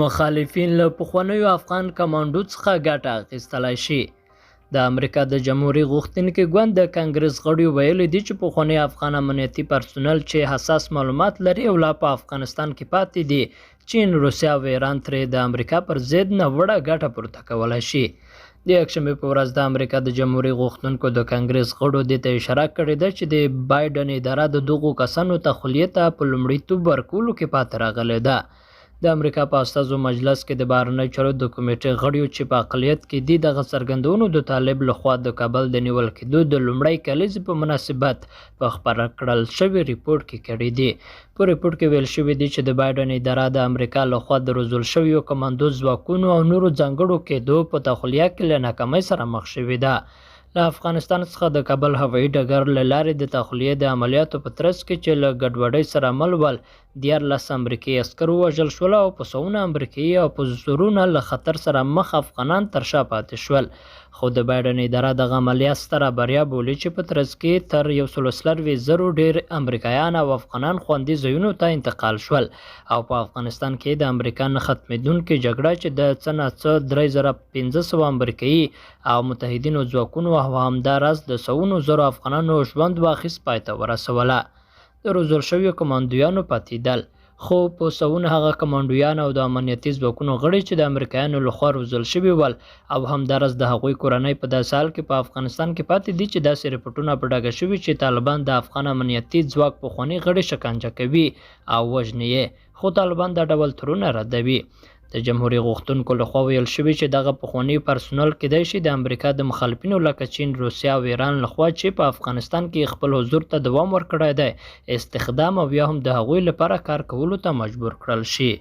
مخالفین له پخوانیو افغان کمانډو څخه ګټه اخیستلای شي. د امریکا د جمهوري غوښتونکي ګوند د کانګرس غړیو ویلي دي چې پخوانی افغان امنیتي پرسونل چې حساس معلومات لري او لا په افغانستان کې پاتې دي، چین، روسیه او ایران ترې د امریکا پر ضد ناوړه ګټه پورته کولای شي. د یکشنبې په ورځ د امریکا د جمهوري غوښتونکو د کانګرس غړو دې ته اشاره کړې ده چې د بایډن اداره د دغو کسانو تخلیې ته په لومړیتوب ورکولو کې پاتې راغلې ده. د امریکا په استازو مجلس کې د بهرنیو چارو د کمیټې غړیو چې په اقلیت کې دي، دغه څرګندونو د طالب لخوا د کابل د نیول کېدو د لومړۍ کلیزې په مناسبت په خپره کړل شوي رپوټ کې کړې دي. په رپوټ کې ویل شوي دي چې د بایډن اداره د امریکا لخوا د روزل شویو کمانډو ځواکونو او نورو ځانګړو کېدو په تخلیه کې له ناکامۍ سره مخ شوې ده. له افغانستان څخه د کابل هوایي ډګر له لارې د تخلیې د عملیاتو په ترڅ کې چې له ګډوډۍ سره مل ول، 13 امریکایي عسکر ووژل شول او په سوونه امریکایي او په زرونه له خطر سره مخ افغانان تر شا پاتې شول. خو د بایډن اداره دغه عملیات ستره بریا بولي چې په ترڅ کې تر 140 زرو ډېر امریکایان او افغانان خوندي ځایونو ته انتقال شول او په افغانستان کې د امریکا نه ختمېدونکې جګړه چې د څه نا څه 3500 امریکایي او متحدینو ځواکونو او همداراز د سوونو زرو افغانانو ژوند واخیست، پای ته ورسوله. د روزل شویو کمانډویانو پاتېدل. خو په سوونو هغه کمانډویان او د امنیتي ځواکونو غړي چې د امریکایانو لخوا روزل شوي ول او همداراز د هغوی کورنۍ په داسې حال کې په افغانستان کې پاتې دي چې داسې رپوټونه په ډاګه شوي چې طالبان د افغان امنیتي ځواک پخواني غړي شکنجه کوي او وژني یې، خو طالبان دا ډول تورونه ردوي. د جمهوري غوښتونکو لخوا ویل شوي چې دغه پخواني پرسونل کېدای شي د امریکا د مخالفینو لکه چین، روسیه او ایران لخوا چې په افغانستان کې خپل حضور ته دوام ورکړی دی، استخدام او یا هم د هغوی لپاره کار کولو ته مجبور کړل شي.